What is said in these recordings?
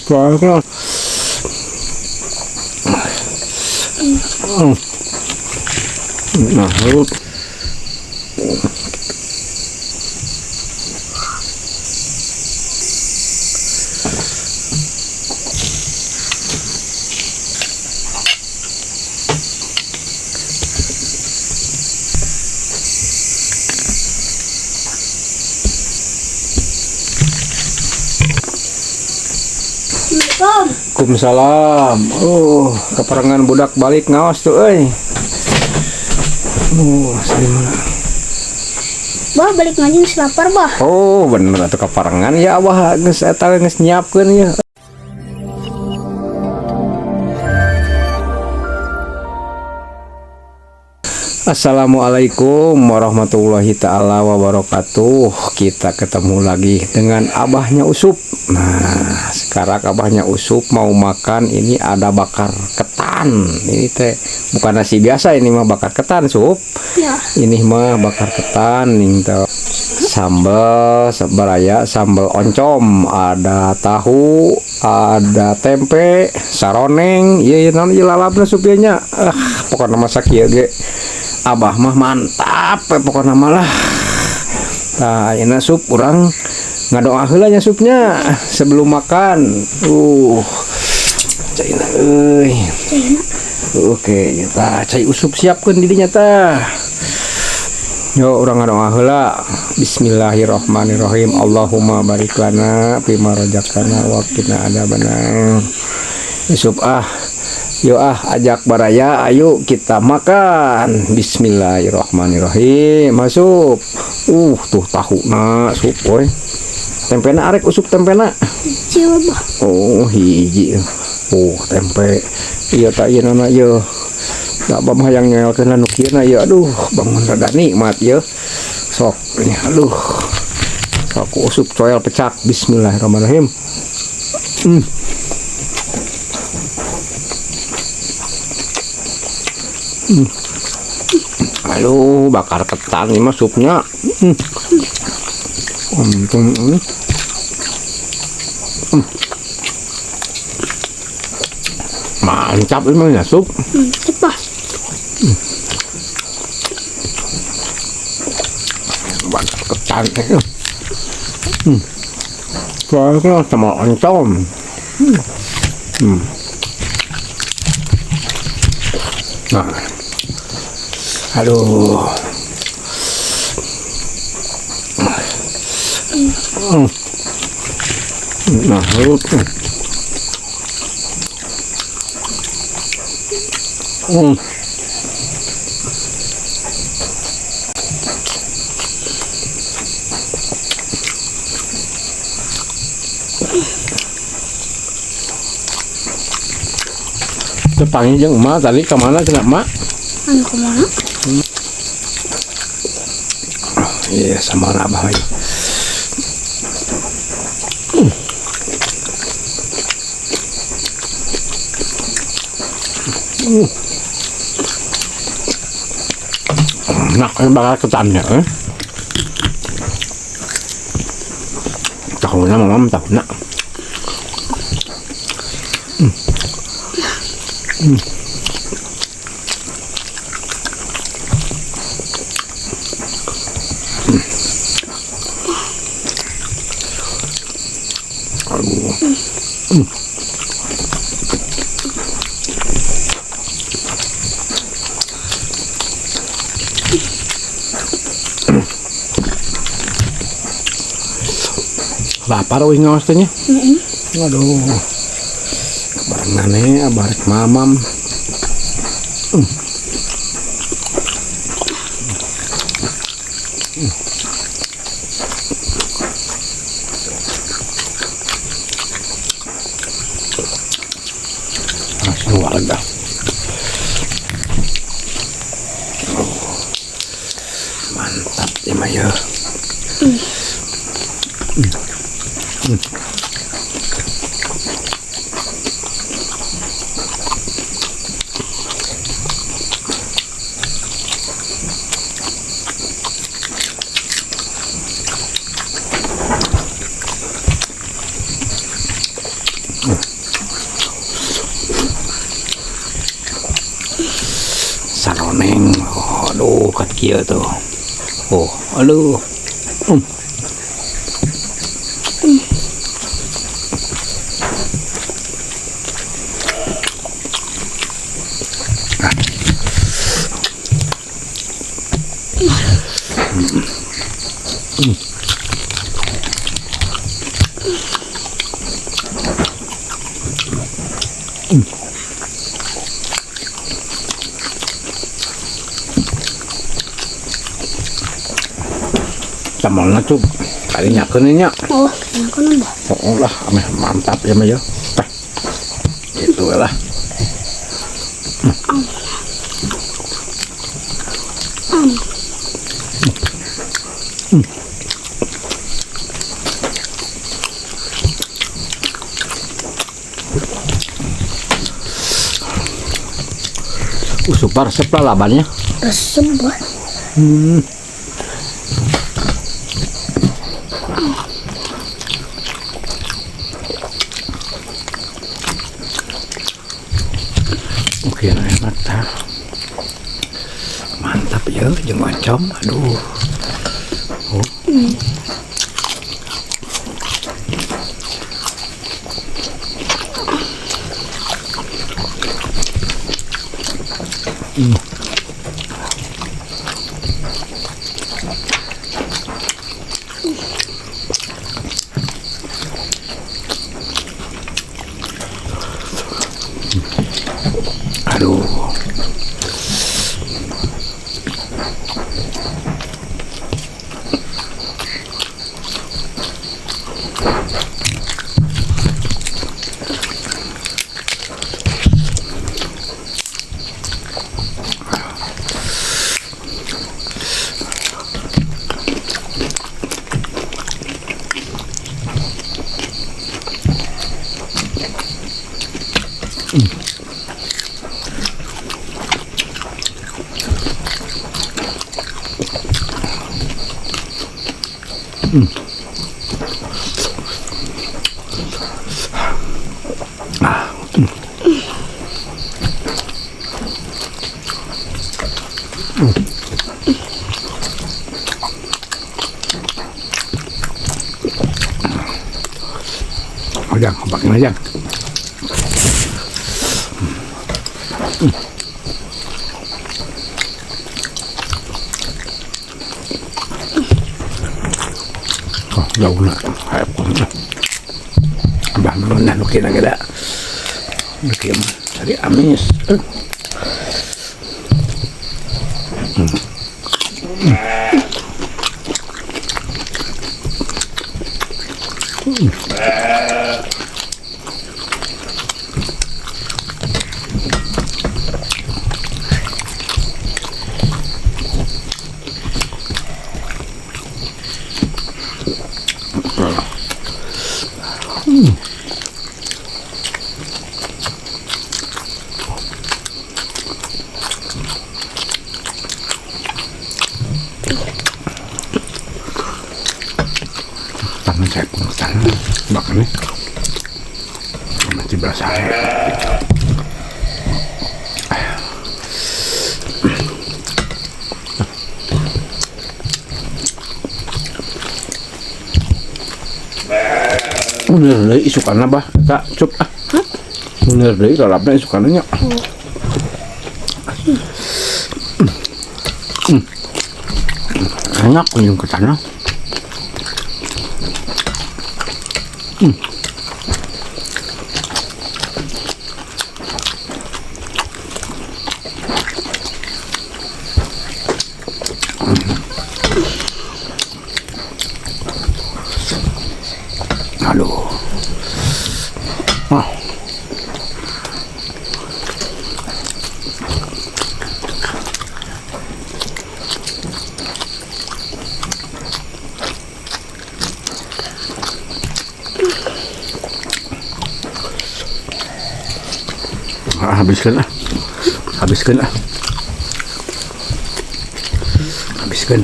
Soalnya. Nah, lu. Assalamualaikum. Waalaikumsalam. Oh, keperengan budak balik ngaos tuh euy. Oh, mana? Bah, balik ngaji geus lapar, bah. Oh, bener atuh keparengan ya abah geus eta geus nyiapkeun ya. Assalamualaikum warahmatullahi taala wabarakatuh. Kita ketemu lagi dengan abahnya Usup. Nah, sekarang abahnya Usup mau makan, ini ada bakar ketan. Ini teh bukan nasi biasa, ini mah bakar ketan, Sup. Ya. Ini mah bakar ketan nih tuh. Sambal baraya, sambal oncom, ada tahu, ada tempe, saroneng, iya iya naon ieu lalapna Sup ieu nya. Ah, pokokna masak ieu ge. Abah mah mantap we pokokna mah lah. Nah, ayeuna Sup urang ngadoa heula nya Supnya sebelum makan. Caina euy. Caina. Oke, tah cai Usup siapkeun di dinya tah. Yo urang ngadoa heula. Bismillahirrahmanirrahim. Allahumma barik lana fima razaqtana wa qina adzabannar. Usup ah. Yo ah, ajak baraya, ayo kita makan. Bismillahirrahmanirrahim. Masuk. Tuh tahuna Sup boy. Tempena arek Usup tempena. Hiji, bah. Oh, hiji. Oh, tempe. Iya tak ieu nana ieu. Da abah mah yang nyeelkeun nu kieu na ieu. Aduh, bangun rada nikmat ieu. Sok ini aduh. Sok Usup coel pecak. Bismillahirrahmanirrahim. Aduh, bakar ketan ini mah supnya. Mantap ini mah ya, Sup. Mantap, bah. Bakar ketan. Soalnya sama oncom. Nah. Aduh. Nah, lu. Tepangi jeung emak tadi kemana cenah emak? Anu kemana? Iya, sama abah aja. Enak ini bakar ketannya. Eh? Tahunya mamam tahunya. Aduh. Lapar wih ngawas teh nya. Aduh. Kebarengan nih abah rek mamam. Langsung warga. Oh, mantap ya Maya. Aduh, kat kieu tuh. Oh, aduh. Sambalna cup kali nyakeun nya. Oh, nyakeun bah. Oh lah, ameh mantap ya mah ya. Tah. Gitu lah. Super resep lah labannya. Resep bah. Oke, enak ta. Mantap ya, jeung oncom. Aduh. Oh. Aduh. Ojang, pakai aja. Oh, jauh lah. Abah mana nukin agak dah. Nukin cari amis. Tangan saya pun tangan makannya masih berasa. Bener deui isukana bah eta cup ah. Bener deui lalapna isukana nya. Enak kunjung ke sana. Aduh. Ah. Habiskan ah. Habiskan ah. Habiskan.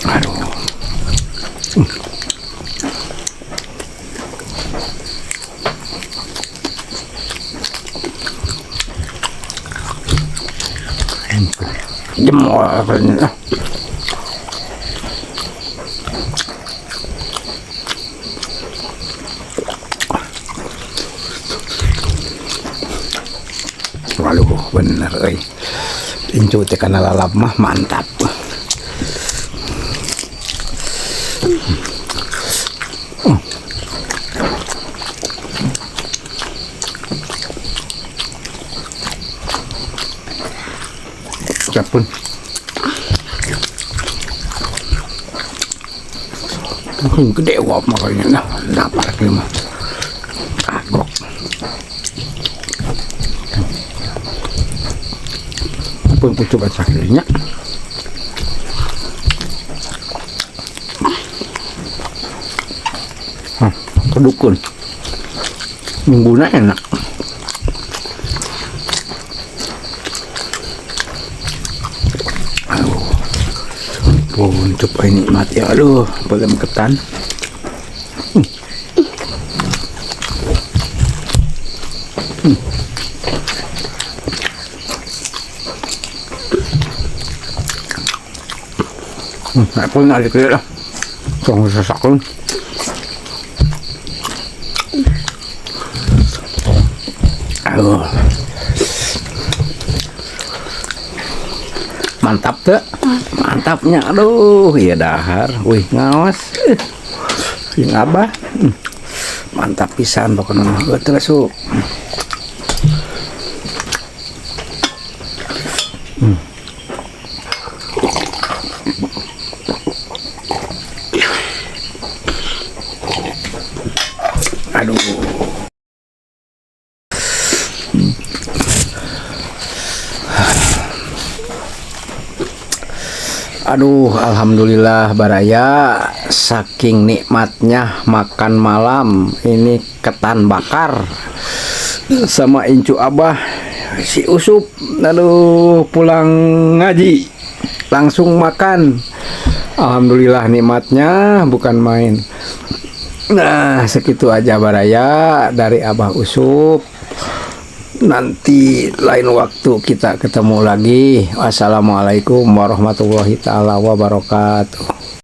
Aduh. Jemol. Waduh, bener euy. Incu teh kana lalap mah mantap. Siapun. Gede wap makanya nah, dapat lima. Kagok. Pun coba sakitnya. Hah, kedukun. Bumbuna enak. Aduh. Pun coba nikmat ya, aduh, belum ketan. Pun ada kira lah. Tong sesakun. Aduh. Mantap tuh. Mantapnya. Aduh, iya dahar. Wih, ngawas. Yang abah. Mantap pisan pokoknya mah. Terus sup. Aduh. Aduh, alhamdulillah baraya, saking nikmatnya makan malam ini ketan bakar sama incu abah si Usup. Aduh, pulang ngaji langsung makan. Alhamdulillah nikmatnya bukan main. Nah, segitu aja baraya dari Abah Usup. Nanti lain waktu kita ketemu lagi. Wassalamualaikum warahmatullahi taala wabarakatuh.